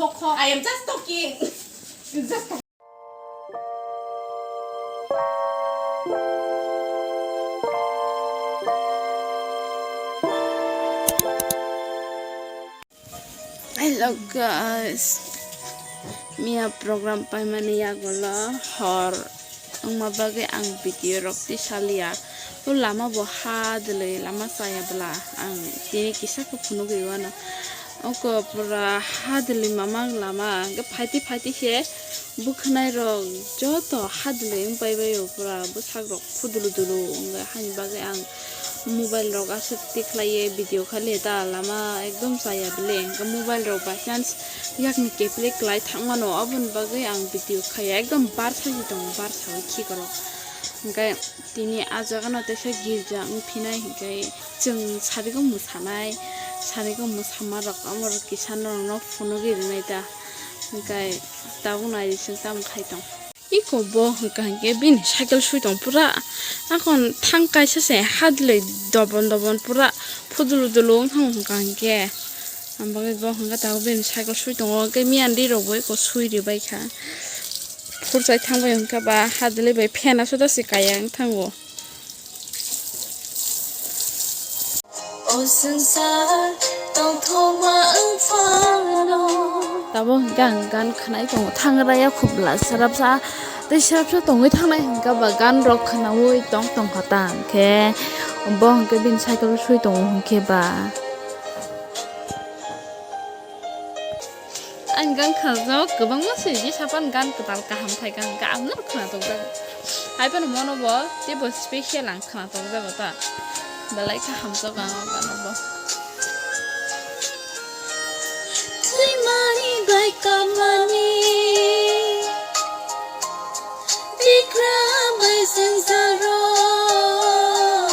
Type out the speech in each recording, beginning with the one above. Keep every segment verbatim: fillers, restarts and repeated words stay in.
I am just talking. Just talking. Hello guys, miya program paimani yagulo hor wngma bagwi ang video rok tisaliya. O lama bo hadwlwi lama chaya bwla, ang tini kisa khe phunugwi wano. Oko pura hadwlwi mamang lama hwnkhe phaiti phaiti khe bwkhwnai rok joto hadwlwi wng paibaio, pura bwsak rok phudulu dulu wngkha. Haini bagwi ang mobile rok aswk tikhlaiwi video khaili ta lama ekdom chaya bwle, hwnkhe mobile rok by chance yakni keple kwlai thangmano, aboni bagwi ang video khaiya, ekdom bar sawi tongo, bar sawi khikorok. Hwnkhe tini ah jagano teisa girja wng phinai, hwnkhe chwng sarigw mwsanai, sarigw mwsama rok, omo rok kisa norokno phunugwi rwnai ta, hwnkhe tabuk naidi chwng tamo khai tong. Iko bo hwnkha hwnkhe bini cycle swi tong pura, akon thang kaisa se hadlwi dobon dobon pura phudulu dulu wngkha hwnkha hwnkhe. Ang bagwi bo hwnkha tabuk bini cycle swi tongo, hwnkhe miyandi rok bo iko swi ribaikha. Phurchai thangbai hwnkha ba hadlwi bai fan aswk da se kaya wng thango. O swngchar tongthokma wng phano. Tabuk hwnkhe ang gan khwnai tongo, thangraya khubla srapsa tei srapsa tongwi thangnai hwnkhe ba gan rok khwnaui tong tongkha ta hwnkhe bo hwnkhe bini cycle swi tongo hwnkhe ba. Ang gan khwnajak kwbangma se, je sapan gan kwtal kaham phaikha hwnkhe ang no khwnajakjak. Hai phano mono bo teibo special ang khwnajakjago ta. Belai khe hamjak ang o gano bo. Thwimani bai kapmani, tikra bai sengsa rok.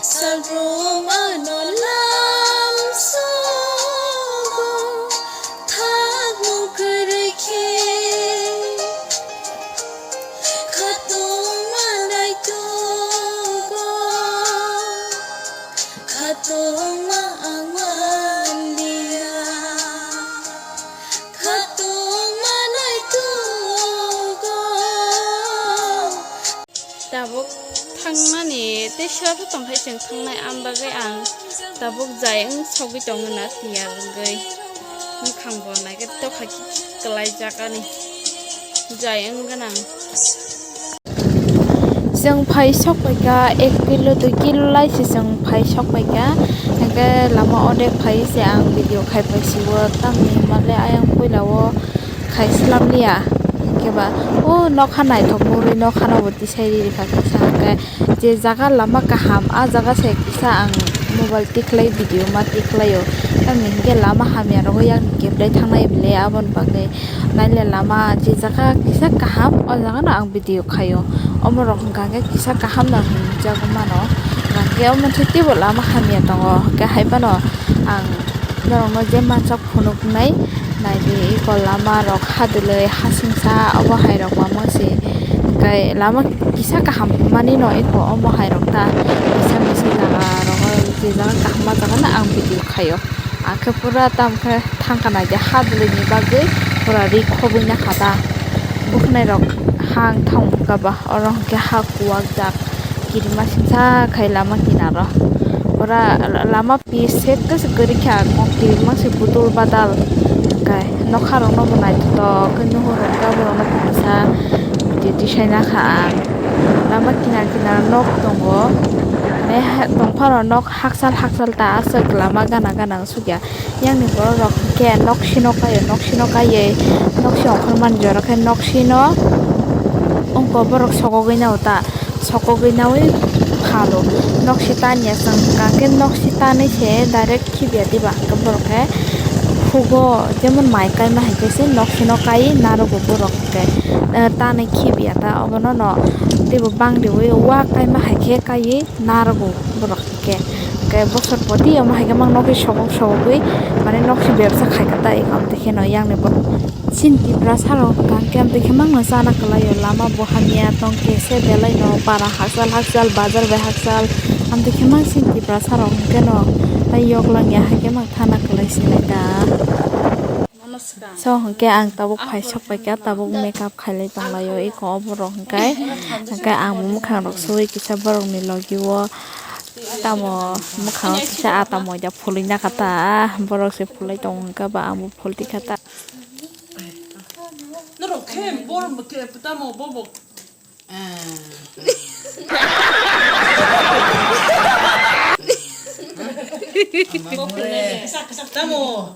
Salbrum ano lam sogo thakmung kwrwi khe khatungma naitugo, khatungma ang manliya, khatungma naitugo. Tabuk thangnani tei srapsa tongkhai chwng thangnai, am bagwi ang tabuk jai wng sogwi tongo na tiyar wngwi. Bwkhang bo naikhe tokha kwlaijak ani jai wng gwnang. Chwng phai sok paikha, ek kilo dui kilo lai se chwng phai sok paikha, hwnkhe lama odek phai se ang video khai paisiwo, tamni hwnmale ayang puila o. Khai slamliya, hwnkhe ba o nokha naithok nugwi nokhano bo tisai riri kha kisa, hwnkhe je jaga lama kaham, a jaga se kisa ang mobile tikhlai, video ma tikhlaio, tamni hwnkhe lama hamya rogo yakni keplai thangnai bwle, aboni bagwi naile lama je jaga kisa kaham, o jagano ang video khaio, omorok hwnkha khe kisa kaham no hinwi jago mano, hwnkhe omo se teibo lama hamya tongo, hwnkhe hai phano ang norokno je mansak phunuknai, naidi eko lama rok hadwlwi hasingsa obo hai rok mamo se, hwnkhe lama kisa kaham mani no eko omo hai rok ta kisa misi jaga rogo je jaga kaham ma jaga no ang video khaio, ang khe pura tamo khe thangkha naidi hadwlwi ni bagwi pura ri khobwi nakha ta, bwkhwnai rok hang thang kha ba oro hwnkhe ha kuwak jak kirima singsa khai lama kinaro pura lama. Pi set khe se kwrwi kha, kok kirima se budul badal. Hwnkhe nokha rokno bo naithotok khe nuhur rok ta borok no kisa twi twi sai nakha ang. Lama kinar kinar nok tongo. Tei tongphano nok hakchal hakchal ta aswk lama gana gana sukya. Yang ni borok rok hwnkhe nok sino kaio, nok sino kaiwi nok si ongkhormani jora khe nok sino ongko borok sokogwi nao ta. Sokogwi naui phalo. Nok si tanya chwng hwnkha khe nok si tanwi se direct khibiya diba hwnkhe borok khe hugo jemon mai kaima hai khe se nok sino kai narogo borok hwnkhe, eh, tanwi khibiya ta obono no teibo bang riui wa kaima hai khe kaiwi narogo borok hwnkhe. Hwnkhe bosor poti omo hai khe mang nokhi sogok sogogwi mane nok si bebsa khai kha ta eko amtwi kheno yang ni borok. Chini Tiprasa rok hwnkha hwnkhe amtwi khe mangno chana kwlaio, lama bo hamya tongkhe se belai no para hakchal hakchal bazar bai hakchal, amtwi khe mang chini Tiprasa rok hwnkhe no tai yok langya hai khe mang thana kwlai sinai ta. So hwnkhe ang tabuk phai sok paikha, tabuk makeup khailai tonglaio eko o borok hwnkhe, hwnkhe ang bo mwkhang rok suwi kisa borokni logi o tamo mwkhang o kisa ata moida phulwi nakha ta, borok se phulai tongo hwnkhe ba ang bo phulti kha ta. Norok khe bor khe tamo bobo. Tamo.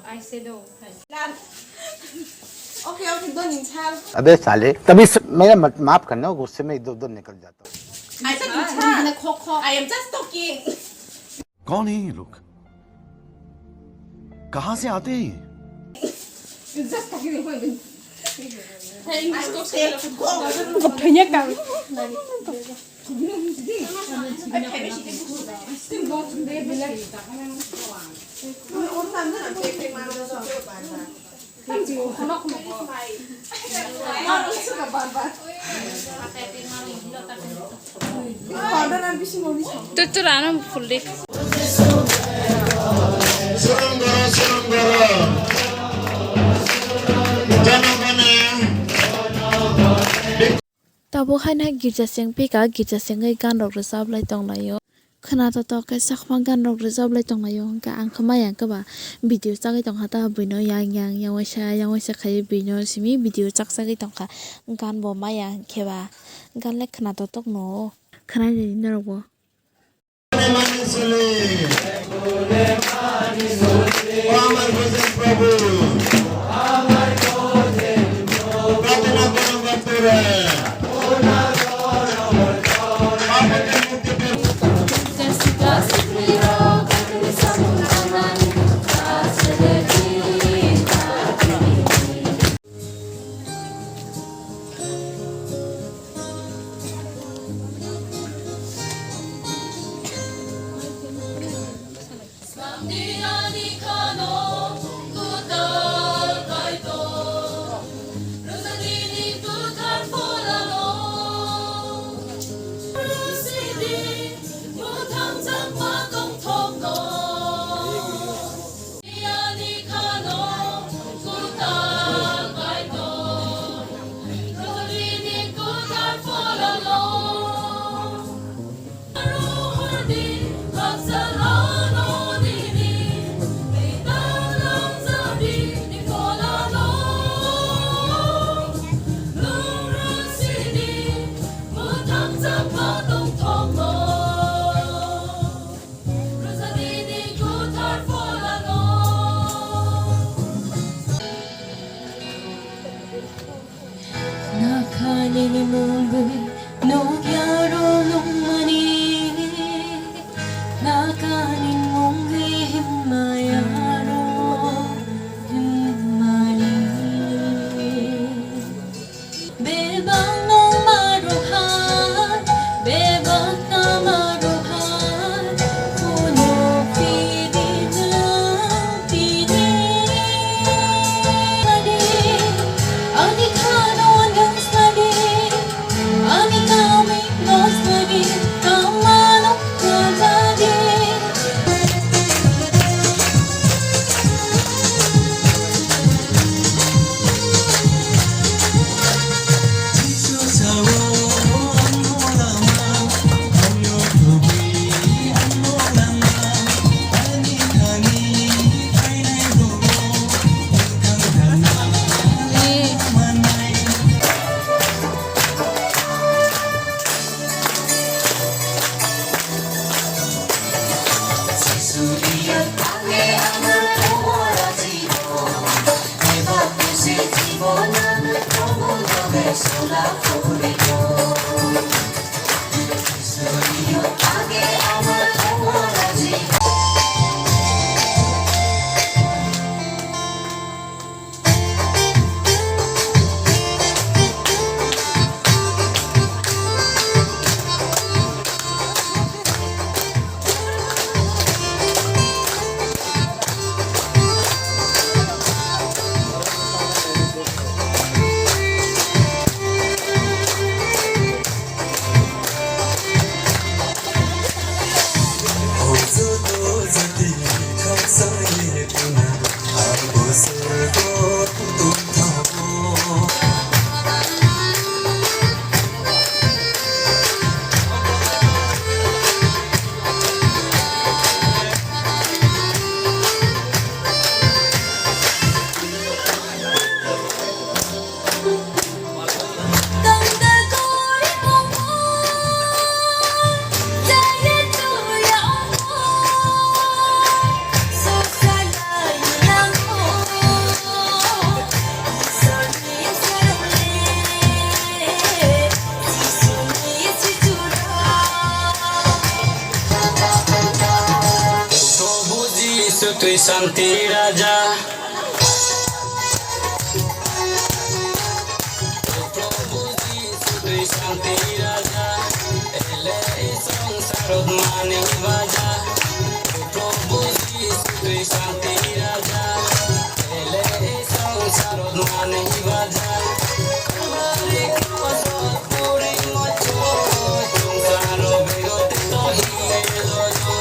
Okay, okay, don't insult. अबे साले, तभी स-, मेरा मत-, माफ करना, गुस्से में इधर उधर निकल जाता हूँ। I said insult. I am just talking. कौन है ये लोग? कहाँ से आते हैं ये? Tutur ano phuldi. Tabuk haino girja seng pika, girja sengwi gan rok rwchap lai tong laio. Khwnatok tok khe sakma gan rok rwchap lai tong laio, hwnkhe ang khe maya khe ba video chagwi tong kha ta buino yang yang yang waisa yang waisa khai buino simi video chak chagwi tong kha. Gan bo maya khe ba gan le khwnatok tok no khwnai di norok bo. Santi Raja. Santi Raja, ele i songsarot mani baja. Prabhu Jisu twi Santi Raja, ele i songsarot mani baja. Kalvari krosot puri mocho, songsaro begoti tohi lojo.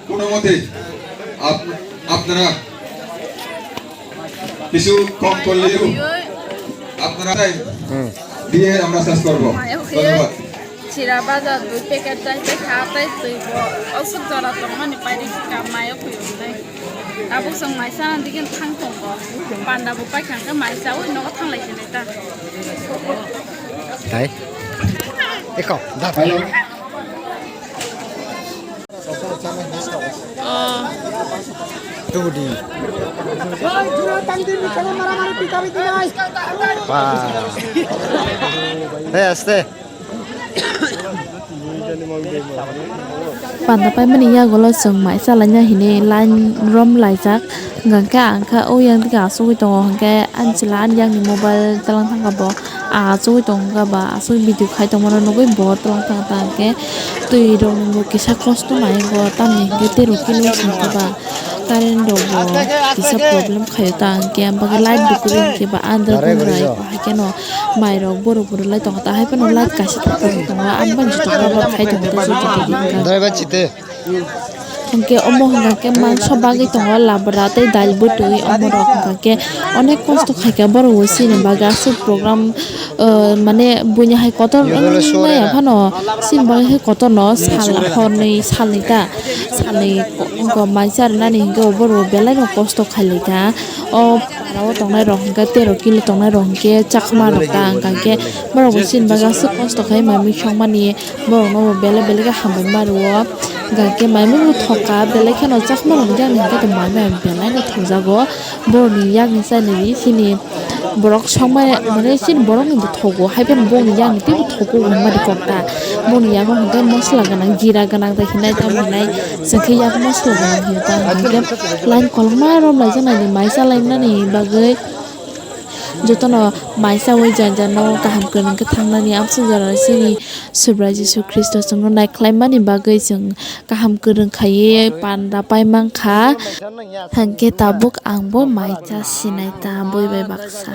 কোনোমতে আপ-, আপনারা কিছু কম করলেও আপনারা দিয়ে আমরা শেষ করব। ধন্যবাদ। Sira bajar dui packet chai tei kha tei twi bo osuk jora tongmani paidi kha mayo khuyo tei. Tabuk chwng mai chana digin thang tongo. Panda bo paikha khe mai chaui nogo thanglai sinai ta. Hai. Eko, da. Hello. Tubudi. Ba. Hey, aste. Panda paimani yagulo chwng mai chalaina hinwi line rom laijak. Hwnkhe ang khe o yang digi achugwi tongo, hwnkhe ani chwla ani yakni mobile twlang thangkha bo. Ang achugwi tongkha ba, achugwi video khai tongmano nugwi bo twlang thangkha, hwnkhe twi rokni bo kisa kosto nai bo, tamni hwnkhe tei rok khe nung thangkha ba. Current rok bo kisa problem khaio ta, hwnkhe ang bagwi light bo kwrwi hwnkhe ba andra dundra hai kheno mai rok borok borok lai tongo ta, hai phano light kaisa thok thok tongo, ang bani jotto cover khai tongo ta, jotto twi hwnkhe. Dai ba chite. Hwnkhe omo hwnkha khe mangso bagwi tongo labra tei dal bwtwi, omo rok hwnkha khe onek kosto khai kha borok bo chini bagwi aswk program, ah, mane buini hai kotor wngmaya phano chini bagwi hai kotorno sal hornwi salnwi ta salnwi ko-, ko mai charwnani hwnkhe borok bo belai no kosto khailai kha. O para o tongnai rok hwnkhe tero kilo tongnai rok hwnkhe chakma rok ta hwnkha khe borok bo chini bagwi aswk kosto khai mai mui songmani. Borokno bo belai belai khe hambai ma rwo. Hwnkha khe mai mui bo thok kha, belai kheno chakma rok yang hwnkhe to mai mui belai no thokjago. Borokni yakni chainani chini borok songmani, mane chini borokni bo thogo, hai phano bongni yakni teibo thogo hwnmani kok ta. Bongni yago hwnkhe mosla gwnang, jira gwnang tei hinai tamo hinai, chwng khe yak mosla gwnang hinwi ta hwnkhe line kolokma romlaijaknai ni mai chalainani bagwi. Jotono mai chaui janja no kaham kwrwng khe thangnani amsuk jora chini Subrai Jisu Khristo chwngno naikhlaimani bagwi chwng kaham kwrwng khaiwi panda pai mankha, hwnkhe tabuk angbo mai cha sinai ta bui bai baksa.